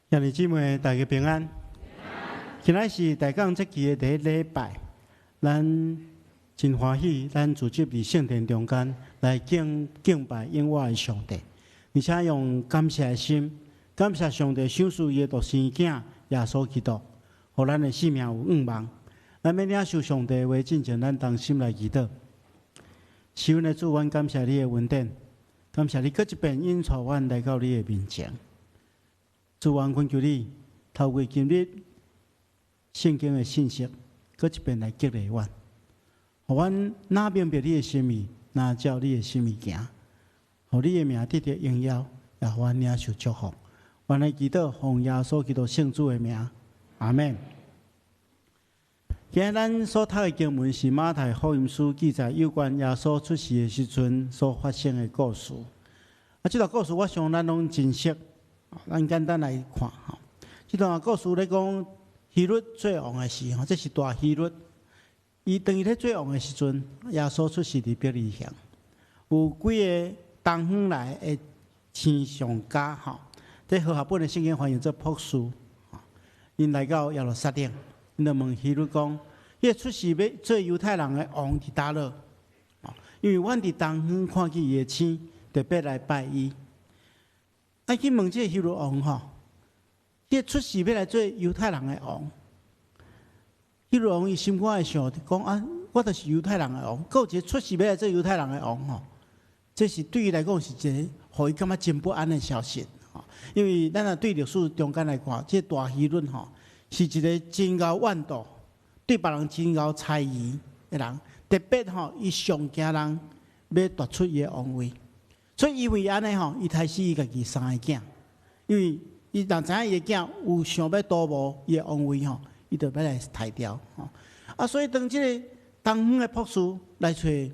兄弟姊妹，大家平安。今仔是大講節期的第一禮拜，咱真歡喜，咱聚集佇聖殿中間來敬敬拜永活的上帝，而且用感謝的心，感謝上帝賞賜伊的獨生囝耶穌基督，予咱的性命有向望。咱欲領受上帝的話進前，咱同心來祈禱。是阮的主，阮感謝你的恩典，感謝你閣一遍引帶阮來到你的面前。主，阮懇求你，透過今日聖經的信息，閣一遍來激勵阮，予阮若明白你的心意，若照你的心意行，予你的名得著榮耀，也予阮領受祝福。阮來祈禱，奉耶穌基督聖子的名，阿們。今日咱所讀的經文是馬太福音書記載有關耶穌出世的時陣所發生的故事。啊，這段故事我想咱攏真熟。咱簡單來看吼，這段故事咧講希律做王的時候，這是大希律。伊當伊咧做王的時陣，耶穌出世佇伯利恆，有幾个東方來的星象家吼，這和合本的聖經翻譯做博士，𪜶來到耶路撒冷，𪜶就問希律講：彼个出世欲做猶太人的王佇佗落？因為阮佇東方看見伊的星，特別來拜伊。啊，去問這个希律王吼，彼个出世欲來做猶太人的王，希律王伊心肝會想講啊，我就是猶太人的王，閣有一个出世欲來做猶太人的王吼，這是對伊來講是一个予伊感覺真不安的消息吼。因為咱若對歷史中間來看，這個大希律吼是一个真𠢕怨妒，對別人真𠢕猜疑的人，特別吼伊上驚人欲奪取伊的王位。所以因為按呢吼，伊刣死伊家己三个囝，因為伊若知影伊的囝有想欲圖謀伊的王位吼，伊就欲來刣掉吼。啊，所以當這個東方的博士來揣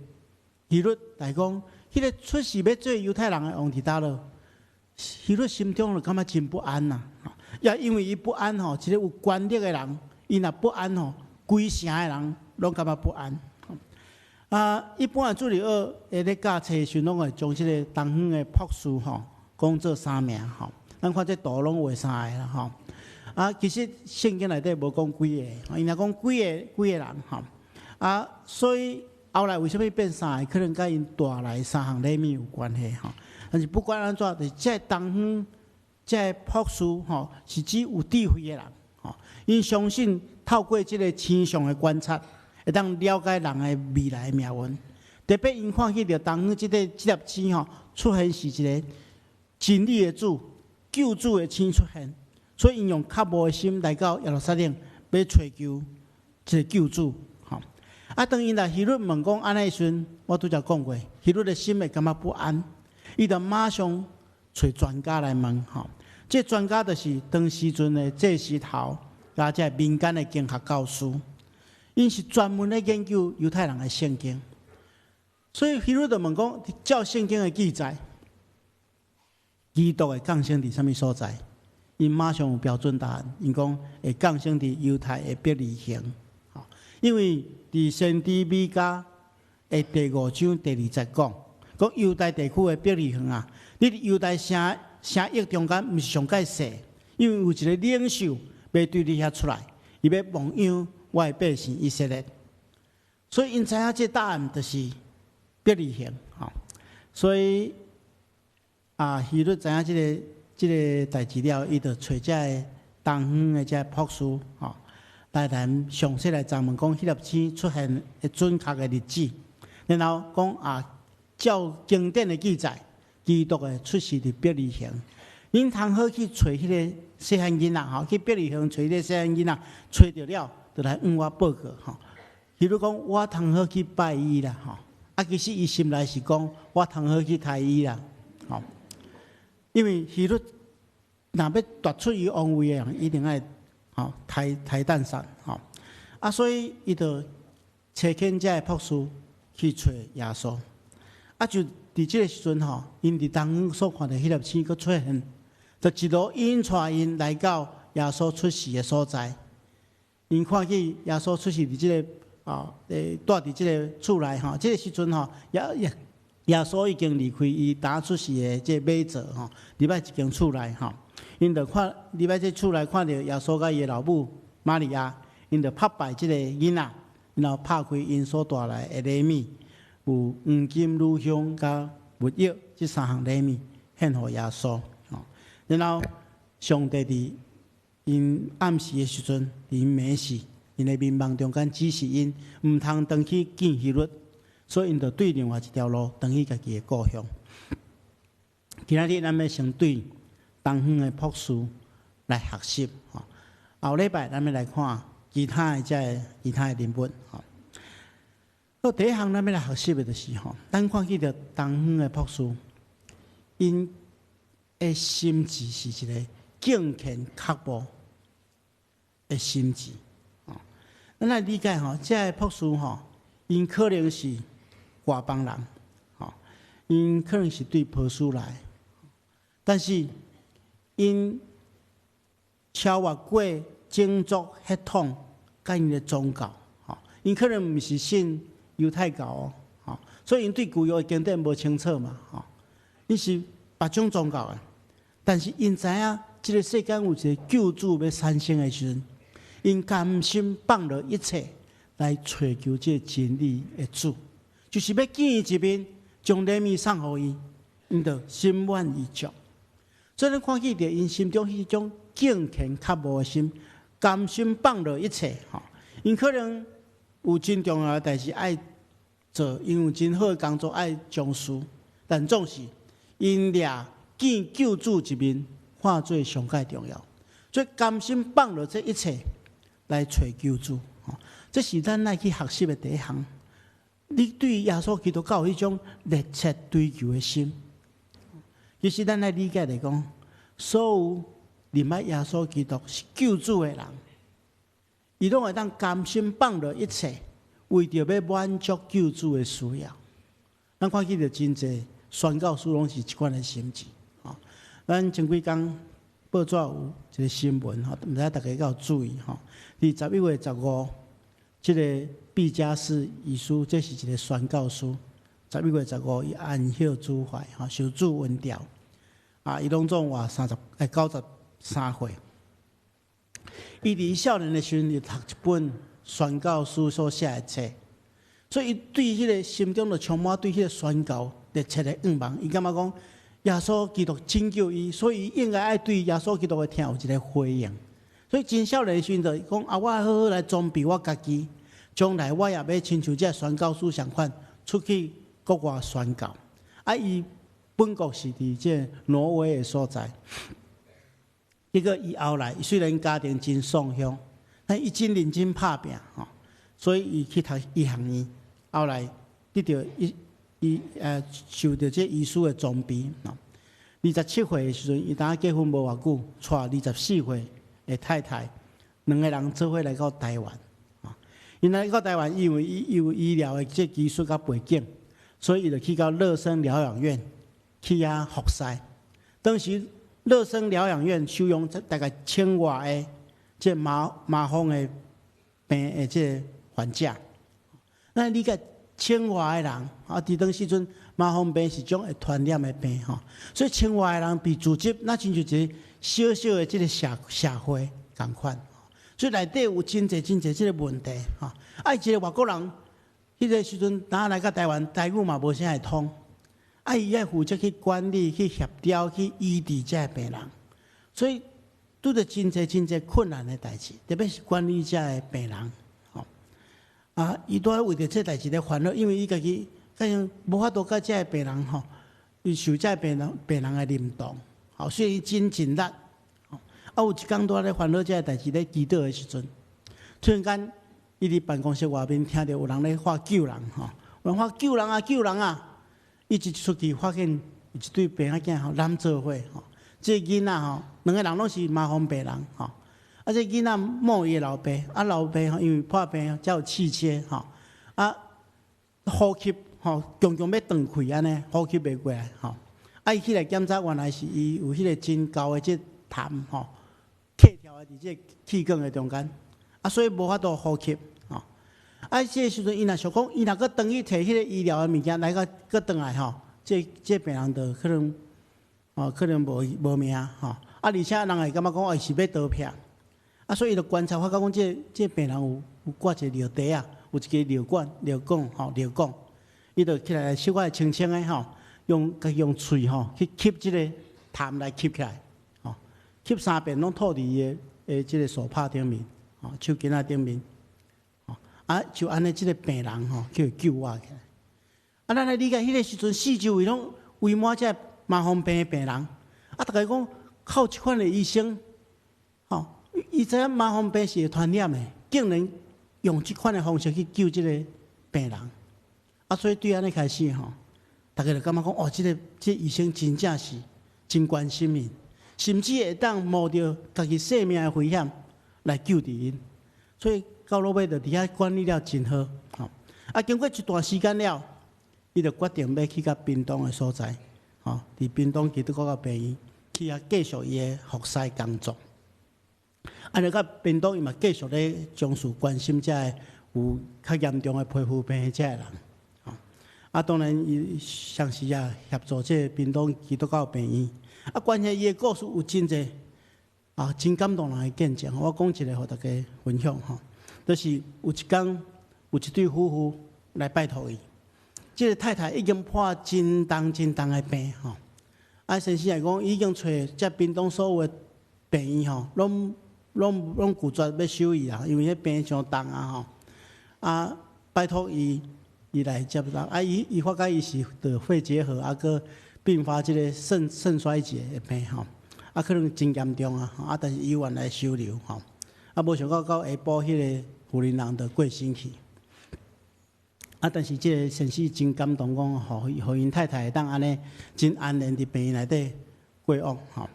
希律來講，彼个出世欲做猶太人的王佇佗落，希律心中就感覺真不安呐。也因為伊不安吼，一個有權力的人，伊若不安吼，規城的人攏感覺不安。啊，一般的主日學會咧教冊的時陣，攏會將這個東方的博士吼講做三名吼。咱看這圖攏畫三个啦吼。啊，其實聖經內底無講幾个，伊若講幾个幾个人吼。啊，所以後來為啥物變三个？可能佮𪜶帶來三項禮物有關係吼。但是不管按怎，就是這個東方這個博士吼，是指有智慧的人吼。𪜶相信透過這個星象的觀察，會當了解人的未來命運。特別𪜶看見著東方這个這粒星吼出現是一个真理的主、救主的星出現，所以𪜶用渴慕的心來到耶路撒冷，欲揣求這个救主。吼，啊，當𪜶來希律問講按呢的時陣，我拄才講過，希律的心會感覺不安，伊就馬上揣專家來問。吼，這專家就是當時陣的祭司頭，佮這民間的經學教師。𪜶是專門咧研究猶太人的聖經，所以希律就問講：照聖經的記載，基督會降生佇啥物所在？𪜶馬上有標準答案，𪜶講會降生佇猶太的伯利恆。因為佇先知米迦的第五章第二節講，講猶大地區的伯利恆啊，你佇猶大城城邑中間毋是上蓋細，因為有一個領袖欲對你遐出來，伊欲牧養我的百姓以色列，所以𪜶知影這答案就是伯利恆吼。所以啊，希律知影這個代誌了，伊就揣這个東方的這个博士吼，來來詳細來查問講，彼粒星出現的準確的日子，然後講啊，照經典的記載，基督會出世佇伯利恆。𪜶通好去揣彼个細漢囡仔吼，去伯利恆揣彼個細漢囡仔，揣著了，就來向我報告吼。比如講，我通好去拜伊啦吼，啊，其實伊心內是講，我通好去刣伊啦，吼。因為希律若欲奪取伊王位的人，一定愛吼刣刣彈殺吼。啊，所以伊就差遣這个博士去揣耶穌。啊，就佇這个時陣吼，𪜶佇東方所看著彼粒星閣出現，就一路引帶𪜶來到耶穌出世的所在。𪜶看見耶穌出世佇這个啊，蹛佇這个厝內吼，這个時陣吼，耶耶耶穌已經離開伊當出世的這個馬槽吼，入來一間厝內吼。𪜶 𪜶就看入來這厝內，看著耶穌佮伊的老母瑪利亞，𪜶就拍敗這个囡仔，然後拍開𪜶所帶來的禮物，有黃金、乳香佮沒藥這三項禮物獻予耶穌。然後上帝佇𪜶暗時的時陣，佇暝時，𪜶的眠夢中間指示𪜶毋通轉去見希律，所以𪜶就對另外一條路轉去家己的故鄉。今仔日咱欲先對東方的博士來學習，吼。後禮拜咱欲來看其他的這个其他的人物，吼。好，第一項咱欲來學習的就是吼，咱看見著東方的博士，𪜶的心志是一个敬虔渴慕的心志，吼。咱來理解吼，這个博士吼，𪜶可能是外邦人，吼，𪜶可能是對波斯來，但是𪜶超越過種族血統佮𪜶的宗教，吼，𪜶可能毋是信猶太教哦，吼，所以𪜶對舊約的經典無清楚嘛，吼，𪜶是別種宗教的，但是𪜶知影這个世間有一个救主欲產生的時陣，𪜶甘心放落一切來揣求這个真理的主，就是欲見伊一面，將禮物送予伊，𪜶就心滿意足。所以咱看見著𪜶心中彼種敬虔渴慕的心，甘心放落一切，吼。𪜶可能有真重要的代誌愛做，𪜶有真好的工作愛從事，但總是𪜶掠見救主一面，看做上蓋重要，所以甘心放落這一切來揣救主，吼。這是咱愛去學習的第一項。你對耶穌基督敢有彼種熱切追求的心？其實咱愛理解來講，所有認捌耶穌基督是救主的人，伊攏會當甘心放落一切，為著欲滿足救主的需要。咱看見著真濟宣教師攏是這款的心志。吼，咱前幾工報紙有一个新聞吼，毋知大家敢有注意吼？佇11月15，這个畢加士醫師，這是一个宣教師。11月15，伊安息主懷，吼，受主恩召。啊，伊攏總活三十欸93歲。伊佇少年的時陣，就讀一本宣教師所寫的冊，所以伊對彼个心中就充滿對彼个宣教熱切的願望。伊感覺講耶穌基督拯救伊，所以伊應該愛對耶穌基督的疼有一个回應。所以真少年的時陣就講啊，我愛好好來裝備我家己，將來我也欲親像這宣教師仝款出去國外宣教。啊，伊本國是佇這挪威的所在。結果伊後來雖然家庭真喪鄉，但伊真認真拍拚吼，所以伊去讀醫學院。後來得著醫醫呃受著這醫師的裝備。27歲的時陣，伊當結婚無偌久，娶24歲的太太，兩个人做伙來到台灣。𪜶來到台灣，因為伊有醫療的這技術佮背景，所以伊就去到樂生療養院去遐服侍。當時樂生療養院收容大概千外個這麻風的病的這患者。那你講千外个人啊，佇當時陣麻風病是種會傳染的病吼，所以千外个人被聚集，那親像一個小小的這个社會仝款。所以內底有真濟真濟這个問題吼。啊，一个外國人，彼个時陣若來到台灣，台語嘛無啥會通，啊，伊愛負責去管理、去協調、去醫治這个病人，所以拄著真濟真濟困難的代誌，特別是管理這个病人，吼。啊，伊拄仔為著這代誌咧煩惱，因為伊家己可能無法度佮這个病人吼，伊受這个病人的認同，吼，所以伊真盡力。啊，有一工拄仔咧煩惱這个代誌咧祈禱的時陣，突然間，伊佇辦公室外面聽著有人咧喊救人吼，有人喊救人啊救人啊！伊一出去發現一對爸仔囝吼攬做伙吼，這个囡仔吼兩个人攏是麻風病人吼，啊，這囡仔摸伊的老爸，啊老爸吼因為破病才有氣切吼，啊呼吸吼強強欲斷氣按呢，呼吸袂過來吼，啊伊起來檢查原來是伊有彼个真厚的這痰吼，卡著佇這氣管的中間，啊所以無法度呼吸。啊！這个時陣，伊若想講，伊若閣轉去提彼个醫療的物件來閣閣轉來吼，這病人就可能，哦，可能無無命吼。啊，而且人會感覺講，伊是欲逃避。啊，所以伊就觀察發覺講，這個病人有掛一個尿袋仔，有一个尿管、尿管吼、尿管，伊就起來小可清清的吼，用家己用喙吼去吸這个痰來吸起來，吼，吸三遍攏吐佇伊的的這个手帕頂面，吼，手巾仔頂面，吼，啊，就按呢，這个病人吼去救活起來。啊，咱來理解彼个時陣，四周圍攏圍滿這麻風病的病人，啊，逐家講靠這款的醫生，吼，伊知影麻風病是會傳染的，竟然用這款的方式去救這个病人，啊，所以對按呢開始吼，逐家就感覺講，哦，這個醫生真正是真關心𪜶，甚至會當冒著家己性命的危險來救治𪜶，所以到落尾就佇遐管理了真好，吼。啊，經過一段時間了，伊就決定欲去到屏東的所在，吼，佇屏東基督教病院去遐繼續伊的服侍工作。啊，你到屏東伊嘛繼續咧從事關心這个有較嚴重的皮膚病的這个人，吼。啊，當然伊同時也協助這个屏東基督教病院。啊，關係伊的故事有真濟啊，真感動人的見證。我講一個予大家分享吼，就是有一工有一對夫婦來拜託伊。這个太太已經破真重真重的病吼，啊，先生來講已經揣這屏東所有的病院吼，攏拒絕欲收伊啊，因為彼病傷重啊吼。啊，拜託伊，伊來接受。啊，伊發覺伊是得肺結核，啊，閣併發這个腎衰竭的病吼，啊，可能真嚴重啊，啊，但是伊願來收留吼。啊，無想到到下晡，彼个婦人人就過身去。啊！但是這个先生真感動，講予𪜶太太會當按呢真安然佇病院內底過往吼。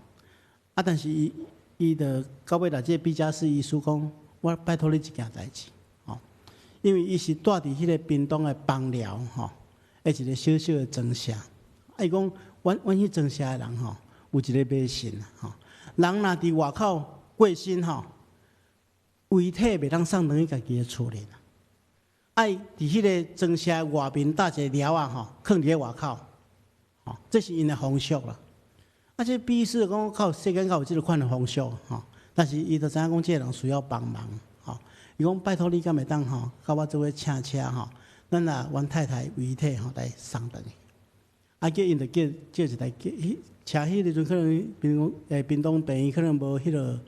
啊！但是伊伊就到尾來，這个畢加斯醫師講：我拜託你一件代誌，吼，因為伊是蹛佇彼个屏東的枋寮吼，的一个小小的莊社。啊，伊講，阮彼莊社的人吼，有一个迷信吼，人若佇外口過身吼，遺體袂當送轉去家己的厝裡。愛佇彼个莊社外面搭一個寮仔吼，囥佇咧外口，吼，這是𪜶的風俗啦。啊，這畢醫師講，靠世間較有這个款的風俗吼，但是伊就知影講這个人需要幫忙，吼。伊講拜託你敢會當吼，佮我做伙請車吼，咱來阮太太遺體吼來送轉去。啊，叫𪜶就叫借一台車，彼個時陣可能屏東病院可能無彼个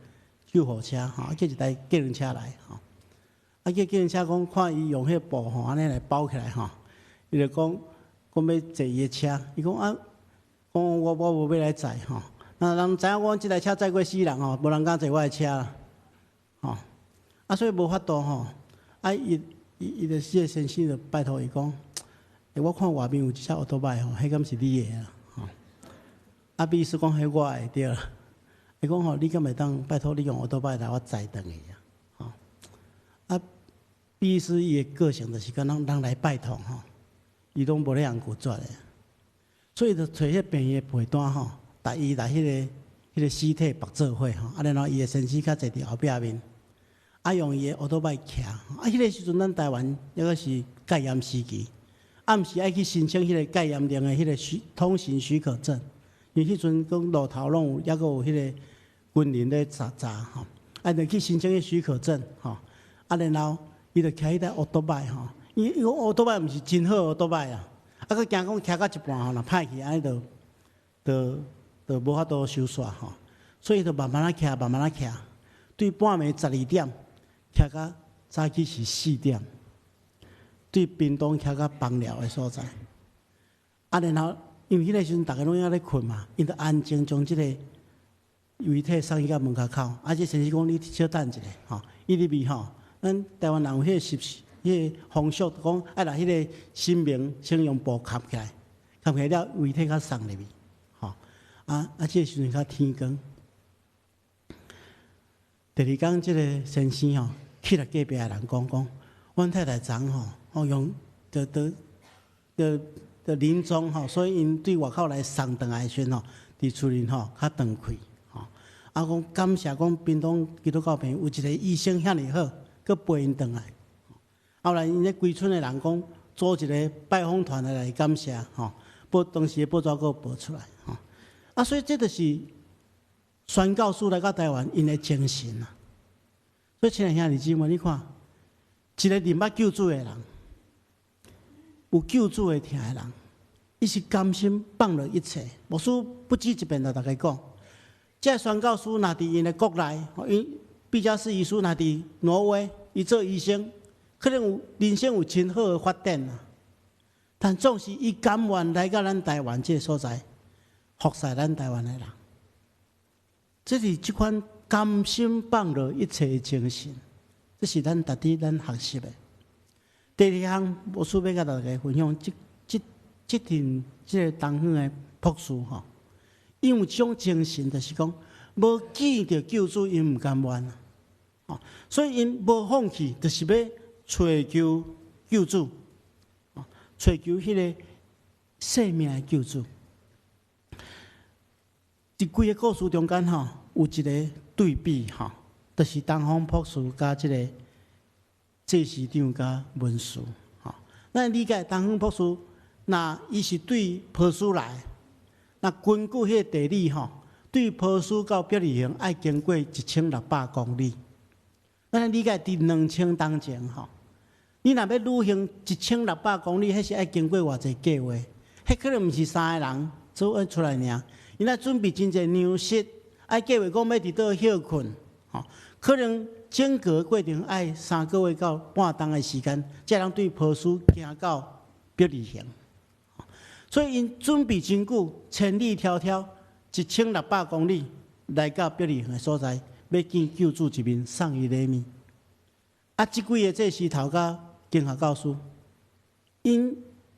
救護車吼，叫一台計程車來吼。啊，叫計程車講看伊用彼个布吼，按呢來包起來吼，伊就講講欲坐伊的車，伊講啊，講我無欲來載吼。那人知影講這台車載過死人吼，無人敢坐我的車啦，吼。啊，所以無法度吼。啊，伊就這个先生就拜託伊講，欸，我看外面有一隻歐多拜吼，彼敢是你的啊？吼。啊，畢醫師講彼我的對啦。伊講吼，你敢會當拜託你用歐多拜來我載轉去啊？吼。啊，畢醫師伊的個性就是敢若人來拜託吼，伊攏無咧通拒絕的。所以就揣彼病院的被單吼，帶伊來彼个屍體縛做伙吼，啊，然後伊的先生較坐佇後壁面，啊，用伊的歐多拜騎。啊，彼个時陣咱台灣抑閣是戒嚴時期，暗時愛去申請彼個戒嚴令的彼个通行許可證，因為彼陣講路頭攏有抑閣有彼個軍人咧查查吼，啊，就去申請彼許可證吼，啊，然後伊就騎彼台歐多拜吼，伊講歐多拜毋是真好歐多拜啊，啊，閣驚講騎到一半吼，若歹去，按呢就無法度收煞吼，所以就慢慢仔騎，慢慢仔騎，對半暝12點騎到早起是4點，對屏東騎到枋寮的所在。啊，然後因為彼个時陣逐家攏猶咧睏嘛，𪜶就安靜將這個遺體送去到門跤口。啊，這先生講你小等一下吼，伊入去吼，咱台灣人有彼个習彼個風俗，講愛來彼个神明先用布蓋起來，蓋起來了遺體才送入去，吼。啊啊，這个時陣較天光。第二工，這个先生吼去來隔壁的人講講，阮太太昨昏吼，哦用就就就就臨終吼，所以𪜶對外口來送轉來的時陣吼，佇厝裡吼較斷氣吼。啊，講感謝講屏東基督教病院有一個醫生遐爾好，閣陪𪜶轉來。後來𪜶咧規村的人講，組一個拜訪團來感謝吼，報當時的報紙閣報出來吼。啊，所以這就是宣教師來到台灣，𪜶的精神啊。所以，親愛兄弟姊妹，你看，一个認捌救主的人，有救主的疼的人，伊是甘心放落一切。牧師不止一遍共大家講，這个宣教師若佇𪜶的國內，𪜶畢加斯醫師若佇挪威，伊做醫生，可能有人生有真好的發展啊。但總是伊甘願來到咱台灣這个所在，服侍咱台灣的人。這是這款甘心放落一切的精神，這是咱值得咱學習的。第二項，牧師欲共大家分享，這這這陣這個東方的博士吼，𪜶有這種精神，就是講無見著救主，𪜶毋甘願啊。所以𪜶無放棄，就是欲揣求救主，揣求彼个生命的救主。佇規个故事中間吼，有一个對比吼，就是東方博士佮這个祭司長佮文士吼。咱理解東方博士，若伊是對波斯來，若根據彼個地理吼，對波斯到伯利恆愛經過1600公里。咱理解佇2000冬前吼，你若欲旅行一千六百公里，彼是愛經過偌濟計劃？彼可能毋是三个人組伙出來爾，𪜶愛準備真濟糧食，愛計劃講欲佇佗歇睏，吼，可能整個過程愛3個月到半冬的時間，才通對波斯行到伯利恆。所以𪜶準備真久，千里迢迢一千六百公里來到伯利恆的所在，欲見救主一面，送伊禮物。啊，這幾个祭司頭佮經學教師，𪜶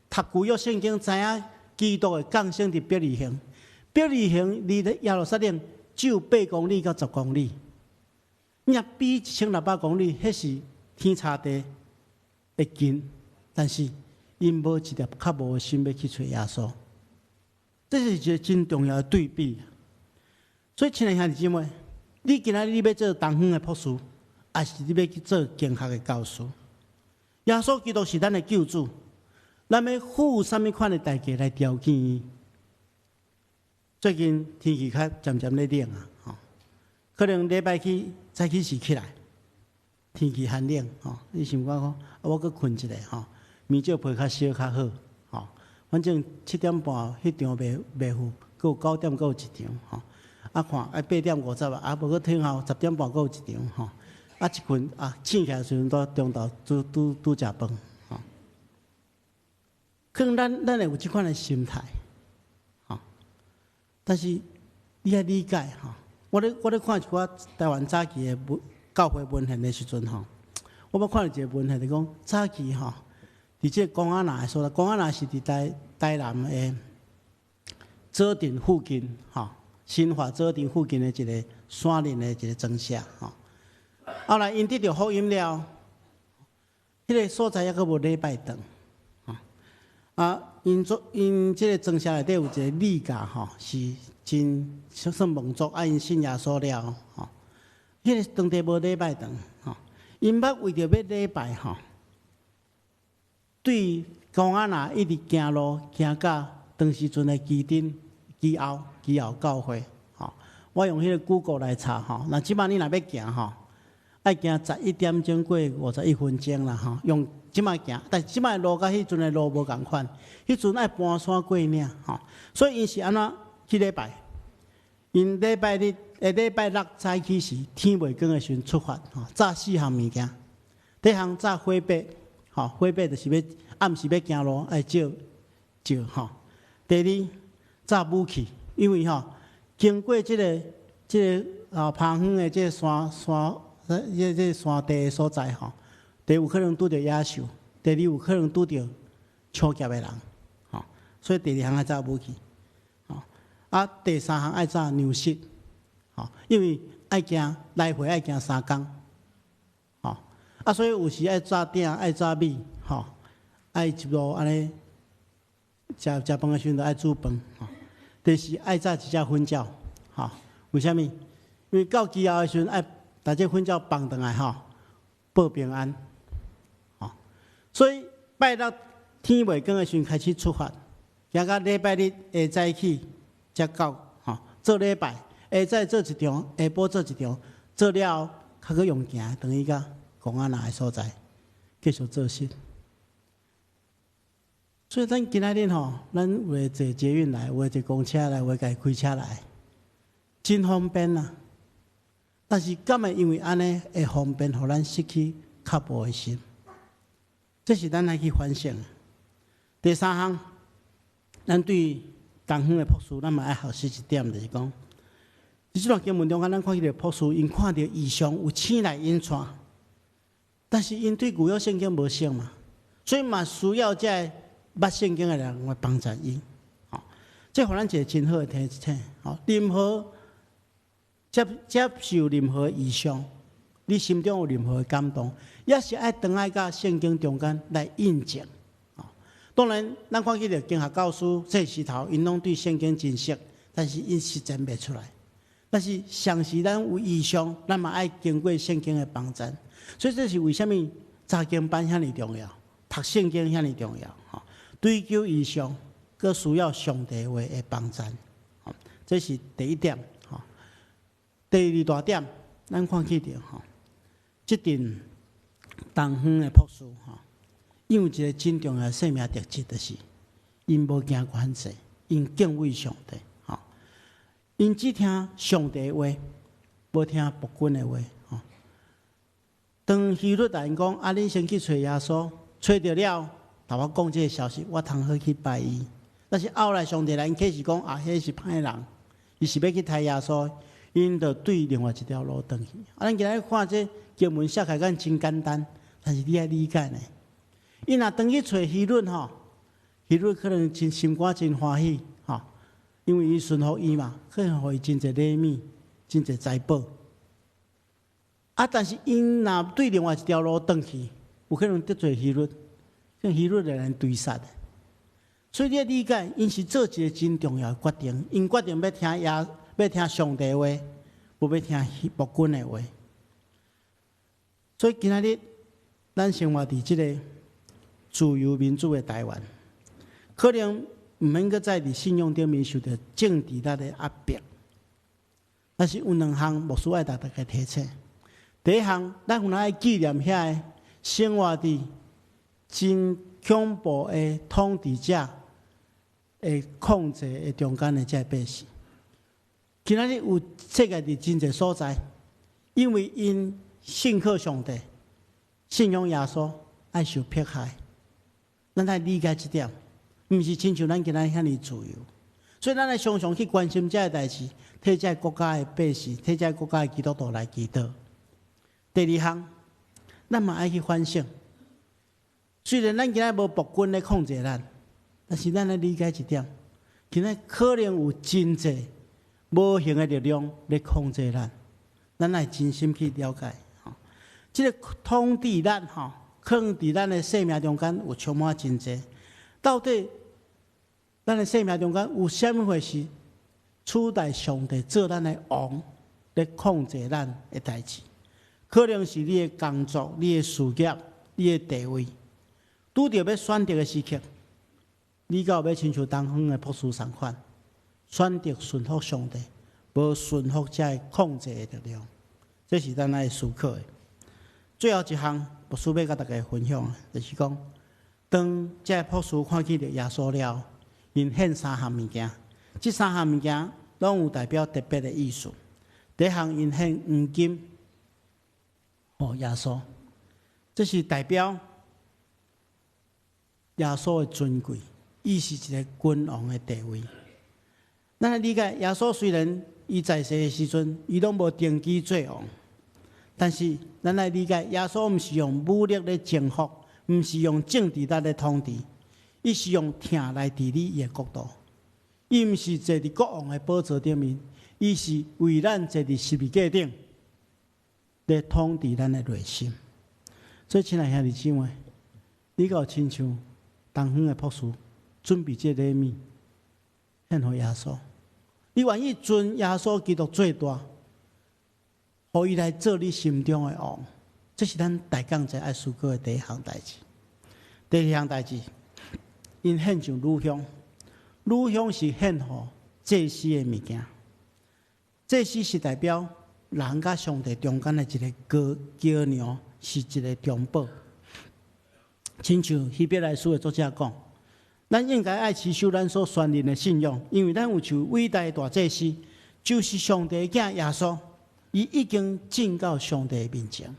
讀舊約聖經，知影基督會降生佇伯利恆。伯利恆離耶路撒冷只有8公里到10公里，你若比1600公里，彼是天差地的近。但是𪜶無一粒較無心欲去揣耶穌，這是一个真重要的對比。所以，親愛兄弟姊妹，你今仔日你欲做東方的博士，抑是你欲去做經學的教師？耶穌基督是咱的救主，咱欲付啥物款的代價來朝見伊？最近天氣較漸漸咧冷啊，吼，可能禮拜起早起時起來，天氣寒冷，吼，你想講講，啊，我閣睏一下，吼，棉罩被較燒較好，吼，反正7點半彼場袂袂赴，閣有9點閣有一場，吼，啊看啊8點50啊，啊無閣聽候10點半閣有一場，吼，啊一睏啊醒起來時陣，拄中晝拄拄拄食飯，吼，可能咱會有這款的心態。但是你愛理解吼，我咧看一寡台灣早期的文教會文獻的時陣吼，我捌看著一个文獻，就講早期吼，佇這個公仔林的所在，公仔林是佇台南的左鎮附近吼，新化左鎮附近的一个山林的一个莊舍吼。後來𪜶得著福音了，彼个所在猶閣無禮拜堂。啊，𪜶做𪜶這个莊舍內底有一个女教吼，是真算蒙族，啊，𪜶信耶穌了吼。彼个當地無禮拜堂吼，𪜶捌為著欲禮拜吼，對公仔林一直行路行到當時陣的旗津基後基後教會吼。我用彼个 Google 來查吼，若這擺你若欲行吼，愛行11點鐘過51分鐘啦吼，用這擺行，但是這擺路佮彼陣的路無仝款，彼陣愛盤山過嶺吼，所以𪜶是按怎去禮拜？𪜶禮拜日、禮拜六早起時天未光的時陣出發，吼，紮四項物件。第一項紮火把，吼，火把就是欲暗時欲行路愛照照吼。第二紮武器，因為吼經過這個啊旁遠的這個山山，這個山地的所在吼。第一有可能拄著野獸，第二有可能拄著搶劫的人，吼，所以第二項愛紮武器，吼，啊，第三項愛紮糧食，吼，因為愛行來回愛行3工，吼，啊，所以有時愛紮鼎，愛紮米，吼，愛一路按呢食食飯的時陣就愛煮飯，吼。第四愛紮一隻粉鳥，吼，為啥物？因為到基後的時陣愛共這粉鳥放轉來，吼，報平安。所以拜六天未光的時陣開始出發，行到禮拜日下早起才到，吼，做禮拜。下早做一場，下晡做一場，做了後，較閣用行，轉去到公安那的所在，繼續做事。所以咱今仔日吼，咱有的坐捷運來，有的坐公車來，有的家己開車來，真方便啊！但是敢會因為按呢會方便，予咱失去腳步的心？這是咱愛去反省的。第三項，咱對東方的博士，咱嘛愛學習一點，就是講，佇這段經文中間，咱看彼个博士，𪜶看著異象有星來引帶，但是𪜶對舊約聖經無熟嘛，所以嘛需要這个捌聖經的人來幫助𪜶。吼，這予咱一個真好的提醒。吼，任何接受任何異象，你心中有任何的感動，也是愛轉來佮聖經中間來印證。當然，咱看彼个經學教師、祭司頭，𪜶攏對聖經真熟，但是𪜶實踐袂出來。但是，常時咱有異象，咱嘛愛經過聖經的幫助。所以這是為啥物查經班遐爾重要，讀聖經遐爾重要。吼，追求異象，閣需要上帝話的幫助。這是第一點。吼，第二大點，咱看彼著吼，這陣東方的博士吼，𪜶有一個真重要的生命特質，就是𪜶無驚權勢，𪜶敬畏上帝。吼，𪜶只聽上帝話，無聽僕君的話。吼，當希律共𪜶講：啊，恁先去揣耶穌，揣著了，共我講這个消息，我通好去拜伊。但是後來上帝來啟示講：啊，彼是歹人，伊是欲去刣耶穌，𪜶就對另外一條路轉去。啊，咱今日看這經文寫起來敢真簡單，但是你愛理解呢。𪜶若轉去揣希律吼，希律可能真心肝真歡喜吼，因為伊順服伊嘛，可能予伊真濟禮物，真濟財寶。啊，但是𪜶若對另外一條路轉去，有可能得罪希律，可能希律會來追殺。所以你愛理解，𪜶是做一個真重要的決定，𪜶決定欲聽耶，欲聽上帝話，無欲聽僕君的話。所以今仔日咱生活佇這个自由民主的台灣，可能毋免閣再佇信仰頂面受著政治力的壓迫，但是有兩項牧師愛共大家提醒。第一項，咱有當愛紀念遐个生活佇真恐怖的統治者的控制的中間的這个百姓。今仔日有世界佇真濟所在，因為𪜶信靠上帝、信仰耶穌，愛受迫害。咱愛理解這點，毋是親像咱今仔日遐爾自由。所以咱愛常常去關心這个代誌，替這个國家的百姓，替這個國家的基督徒來祈禱。第二項，咱嘛愛去反省。雖然咱今仔無暴君咧控制咱，但是咱愛理解一點，今仔可能有真濟無形的力量咧控制咱，咱愛真心去了解。吼，這个統治咱吼，可能佇咱的生命中間有充滿真濟。到底咱的生命中間有啥物貨是取代上帝做咱的王，咧控制咱的代誌？可能是你的工作、你的事業、你的地位。拄著欲選擇的時刻，你敢有欲親像東方的博士仝款，選擇順服上帝，無順服這个控制的力量？這是咱愛思考的。最後一項，牧師欲共大家分享的，就是講，當這个博士看見著耶穌了，𪜶獻三項物件，這三項物件攏有代表特別的意思。第一項，𪜶獻黃金，予耶穌，這是代表耶穌的尊貴，伊是一个君王的地位。咱來理解，耶穌雖然伊在世的時陣，伊攏無登基做王，但是咱來理解，耶穌毋是用武力咧征服，毋是用政治力咧統治，伊是用疼來治理伊的國度。伊毋是坐佇國王的寶座頂面，伊是為咱坐佇十字架頂，咧統治咱的內心。所以，親愛兄弟姊妹，你敢有親像東方的博士準備這个禮物獻予耶穌？你願意尊耶穌基督做大，予伊來做你心中的王？這是咱大講者愛思考的第一項代誌。第二項代誌，𪜶獻上乳香，乳香是獻予祭司的物件。祭司是代表人佮上帝中間的一个橋梁，是一个中保。親像希伯來書的作者講，咱應該愛持守咱所宣認的信仰，因為咱有一位偉大的大祭司，就是上帝的囝耶穌，伊已經進到上帝的面前，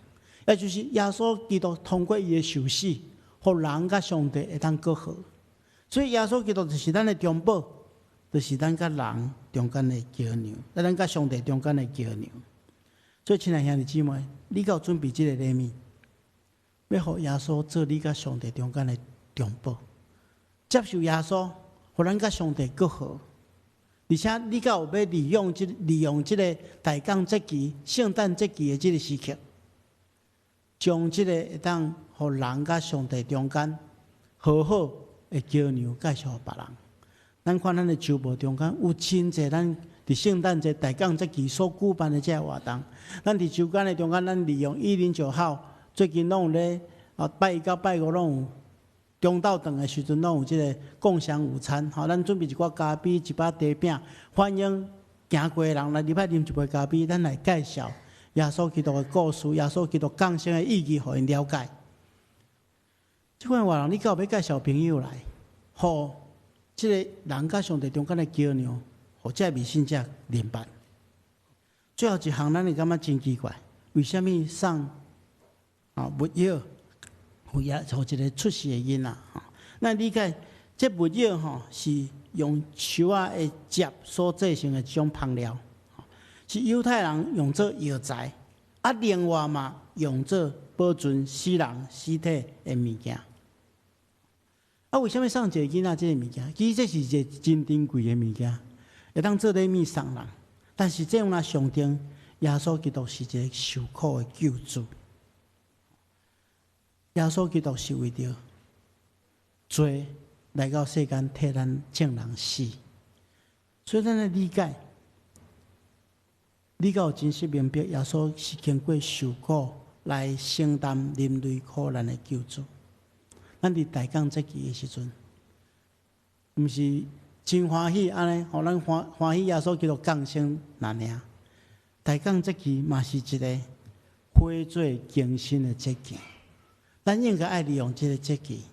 也就是耶穌基督通過伊的受死，予人佮上帝會當閣好。所以耶穌基督就是咱的中保，就是咱佮人中間的橋梁，咱佮上帝中間的橋梁。所以，親愛兄弟姊妹，你敢有準備這个禮物，欲予耶穌做你佮上帝中間的中保，接受耶穌，予咱佮上帝閣好。而且，你敢有欲利用這个大降節期、聖誕節期的這个時刻，將這个會當予人佮上帝中間和好的橋梁介紹予別人。咱看咱的週報中間有真濟咱佇聖誕節大降節期所舉辦的這个活動。咱佇週間的中間，咱利用109號，最近攏有咧啊，拜一到拜五攏有中晝頓的時陣，攏有這个共享午餐。吼，咱準備一寡咖啡、一包茶餅，歡迎行過的人來入來啉一杯咖啡。咱來介紹耶穌基督的故事，耶穌基督降生的意義，予𪜶了解。這款活動，你敢有欲介紹朋友來，予這个人佮上帝中間的橋梁，予這个未信者明白。最後一項，咱會感覺真奇怪，為啥物送啊沒藥，予耶予一个出世的囡仔？咱理解這沒藥吼是用樹仔的汁所製成的一種芳料，是猶太人用做藥材，啊，另外嘛用做保存死人屍體的物件。啊，為啥物送一個囡仔這个物件？其實這是一個真珍貴的物件，會當做禮物送人。但是這樣若象徵耶穌基督是一個受苦的救主。耶穌基督是為著罪來到世間替咱眾人死，所以咱來理解，你敢有真實明白耶穌是經過受苦來承擔人類苦難的救主。咱佇大降節期的時陣，毋是真歡喜按呢，予咱歡歡喜耶穌基督降生爾爾。大降節期嘛是一个悔罪更新的節期，咱應該愛利用這个節期，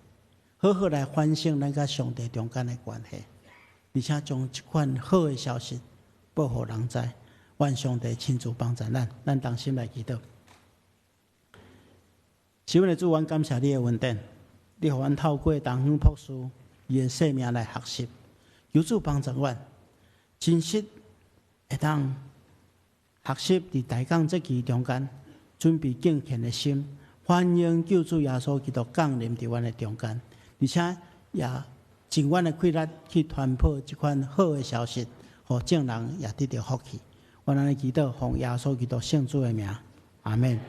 好好來反省咱佮上帝中間的關係，而且將這款好的消息報予人知。願上帝親自幫助咱，咱同心來祈禱。是阮的主，阮感謝你的恩典，你予阮透過東方博士伊的生命來學習，求主幫助阮，真實會當學習佇大降節期中間準備敬虔的心，歡迎救主耶穌基督降臨佇阮的中間，而且也盡阮的氣力去傳播這款好的消息，予眾人也得著福氣。阮按呢祈禱，奉耶穌基督聖主的名，阿門。